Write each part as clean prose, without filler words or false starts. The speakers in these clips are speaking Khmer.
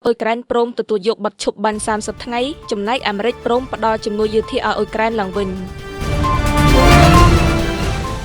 អ៊ុយក្រែនព្រមទទួលយកបទឈប់បាញ់30ថ្ងៃចំណែកអាមេរិកព្រមផ្ដល់ជំនួយយោធាឲ្យអ៊ុយក្រែនឡើងវិញ។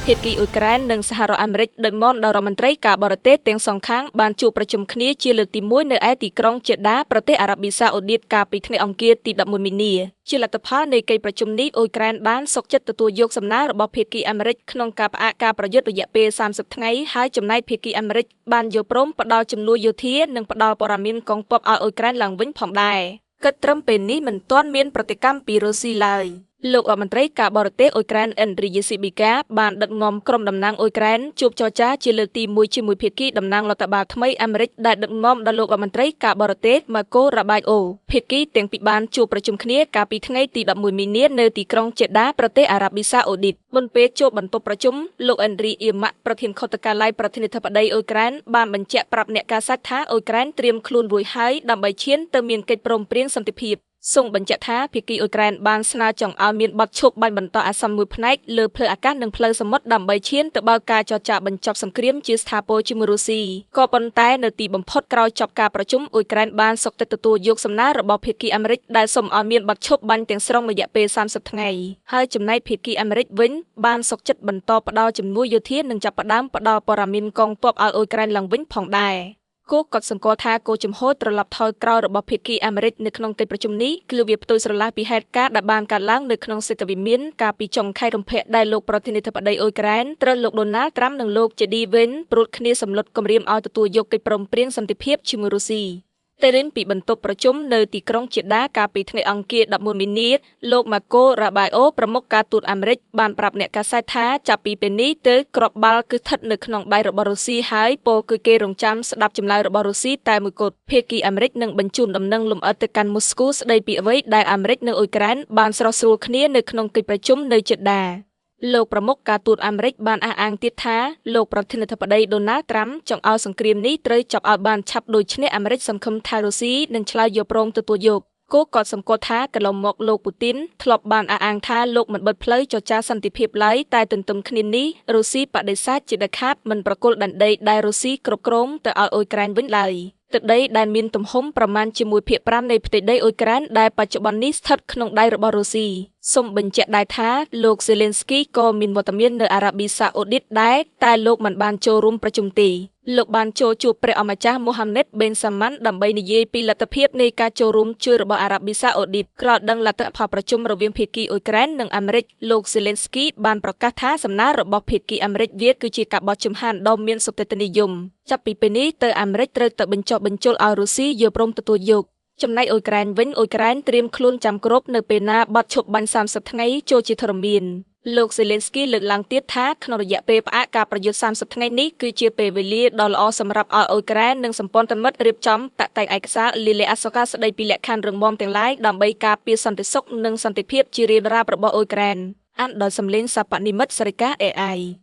ភាគីអ៊ុយក្រែននិងសហរដ្ឋអាមេរិកដឹកនាំដោយរដ្ឋមន្ត្រីការបរទេសទាំងសងខាងបានជួបប្រជុំគ្នាជាលើកទី1នៅឯទីក្រុងចេដាប្រទេសអារ៉ាប៊ីសាអូឌីតកាលពីថ្ងៃអង្គារទី11មីនា។ ជាលទ្ធផលនៃកិច្ចប្រជុំនេះអ៊ុយក្រែនបានសុខចិត្តទទួលយកសំណើរបស់ភាគីអាមេរិកក្នុងការផ្អាកការប្រយុទ្ធរយៈពេល30ថ្ងៃហើយចំណែកភាគីអាមេរិកបានយល់ព្រមផ្ដល់ជំនួយយោធានិងផ្ដល់ព័ត៌មានកងទ័ពឲ្យអ៊ុយក្រែនឡើងវិញផងដែរ។ គិតត្រឹមពេលនេះមិនទាន់មានប្រតិកម្មពីរុស្ស៊ីឡើយ។ លោករដ្ឋមន្ត្រីការបរទេសអ៊ុយក្រែនអេនរីយេស៊ីប៊ីកាបានដឹកនាំក្រុមតំណាងអ៊ុយក្រែនជួបចរចាជាលើកទី1ជាមួយភាគីតំណាងរដ្ឋបាលថ្មីអាមេរិកដែលដឹកនាំដោយលោករដ្ឋមន្ត្រីការបរទេសម៉ាកូរ៉ាបាយអូ។ ភាគីទាំងពីរបានជួបប្រជុំគ្នាកាលពីថ្ងៃទី11មីនានៅទីក្រុងចេដាប្រទេសអារ៉ាប៊ីសាអូឌីត។ មុនពេលចូលបន្ទប់ប្រជុំលោកអេនរីអ៊ីម៉ាក់ប្រធានខុទ្ទកាល័យប្រធានាធិបតីអ៊ុយក្រែនបានបញ្ជាក់ប្រាប់អ្នកកាសែតថាអ៊ុយក្រែនត្រៀមខ្លួនរួចហើយដើម្បីឈានទៅមានកិច្ចព្រមព្រៀងសន្តិភាព។ សូមបញ្ជាក់ថាភាគីអ៊ុយក្រែនបានស្នើចង់ឲ្យមានបទឈប់បាញ់បន្តអាសន្នមួយផ្នែកលើផ្លូវអាកាសនិងផ្លូវសមុទ្រដើម្បីឈានទៅបើកការចរចាបញ្ចប់សង្គ្រាមជាស្ថាពរជាមួយរុស្ស៊ីក៏ប៉ុន្តែនៅទីបំផុតក្រោយចប់ការប្រជុំអ៊ុយក្រែនបានសុខចិត្តទទួលយកសំណើរបស់ភាគីអាមេរិកដែលសុំឲ្យមានបទឈប់បាញ់ទាំងស្រុងរយៈពេល30ថ្ងៃហើយចំណែកភាគីអាមេរិកវិញបានសុខចិត្តបន្តផ្ដល់ជំនួយយោធានិងចាប់ផ្ដើមផ្ដល់ព័ត៌មានកងទ័ពឲ្យអ៊ុយក្រែនឡើងវិញផងដែរ។ គោកត់សម្គាល់ថាគោលជំហរត្រឡប់ថយក្រោយរបស់ភាគីអាមេរិកនៅក្នុងកិច្ចប្រជុំនេះគឺវាផ្ទុយស្រឡះពីហេតុការណ៍ដែលបានកើតឡើងនៅក្នុងសេតវិមានកាលពីចុងខែកុម្ភៈដែលលោកប្រធានាធិបតីអ៊ុយក្រែនត្រូវលោកដូណាល់ត្រាំនិងលោកជេឌីវិនព្រួតគ្នាសម្លុតគំរាមឲ្យទទួលយកកិច្ចព្រមព្រៀងសន្តិភាពជាមួយរុស្ស៊ី។ តែរៀនពីបន្ទប់ប្រជុំនៅទីក្រុងចេដាកាលពីថ្ងៃអង្គារ11មីនាលោកម៉ាកូរ៉ាបាយអូប្រមុខការទូតអាមេរិកបានប្រាប់អ្នកកាសែតថាចាប់ពីពេលនេះទៅគ្រាប់បាល់គឺស្ថិតនៅក្នុងដៃរបស់រុស្ស៊ីហើយពោលគឺគេរងចាំស្ដាប់ចម្លើយរបស់រុស្ស៊ីតែមួយគត់។ ភាគីអាមេរិកនឹងបញ្ជូនដំណឹងលម្អិតទៅកាន់មូស្គូស្ដីពីអ្វីដែលអាមេរិកនិងអ៊ុយក្រែនបានស្រោះស្រួលគ្នានៅក្នុងកិច្ចប្រជុំនៅចេដា។ លោកប្រមុខការទូតអាមេរិកបានអះអាងទៀតថាលោកប្រធានាធិបតីដូណាល់ត្រាំចង់ឲ្យសង្គ្រាមនេះត្រូវចប់ឲ្យបានឆាប់ដូច្នេះអាមេរិកសង្ឃឹមថារុស្ស៊ីនឹងឆ្លើយយកព្រមទទួលយក។ គោកត់សម្គាល់ថាកន្លងមកលោកពូទីនធ្លាប់បានអះអាងថាលោកមិនបិទផ្លូវចរចាសន្តិភាពឡើយតែទន្ទឹមគ្នានេះរុស្ស៊ីបដិសេធជាដាច់ខាតមិនប្រគល់ដែនដីដែលរុស្ស៊ីគ្រប់គ្រងទៅឲ្យអ៊ុយក្រែនវិញឡើយ។ ទឹកដីដែលមានទំហំប្រមាណជា1/5នៃផ្ទៃដីអ៊ុយក្រែនដែលបច្ចុប្បន្ននេះស្ថិតក្នុងដៃរបស់រុស្ស៊ី។ សូមបញ្ជាក់ដែរថាលោកសេលេនស្គីក៏មានវត្តមាននៅអារ៉ាប៊ីសាអូឌីតដែរតែលោកមិនបានចូលរួមប្រជុំទេ។ លោកបានចូលជួបព្រះអម្ចាស់មូហាម៉េតបេនសាម៉ាន់ដើម្បីនិយាយពីលទ្ធភាពនៃការចូលរួមជួយរបស់អារ៉ាប៊ីសាអូឌីត។ ក្រោយដឹងលទ្ធផលប្រជុំរវាងភាគីអ៊ុយក្រែននិងអាមេរិកលោកសេលេនស្គីបានប្រកាសថាសំណើរបស់ភាគីអាមេរិកវាគឺជាការបោះជំហានដ៏មានសុទិដ្ឋិនិយមចាប់ពីពេលនេះទៅអាមេរិកត្រូវតែបញ្ចុះបញ្ចូលឲ្យរុស្ស៊ីយល់ព្រមទទួលយក។ ចំណែកអ៊ុយក្រែនវិញអ៊ុយក្រែនត្រៀមខ្លួនចាំគ្រប់នៅពេលណាបទឈប់បាញ់30ថ្ងៃចូលជាធរមាន។ លោកសេលេនស្គីលើកឡើងទៀតថាក្នុងរយៈពេលផ្អាកការប្រយុទ្ធ30ថ្ងៃនេះគឺជាពេលវេលាដ៏ល្អសម្រាប់ឲ្យអ៊ុយក្រែននិងសម្ព័ន្ធមិត្តរៀបចំតាក់តែងឯកសារលីលេអសកាស្ដីពីលក្ខខណ្ឌរឹងមាំទាំងឡាយដើម្បីការពារសន្តិសុខនិងសន្តិភាពជារៀបរាបរបស់អ៊ុយក្រែន។ អានដោយសំឡេងសពនិមិត្តសរិកា AI។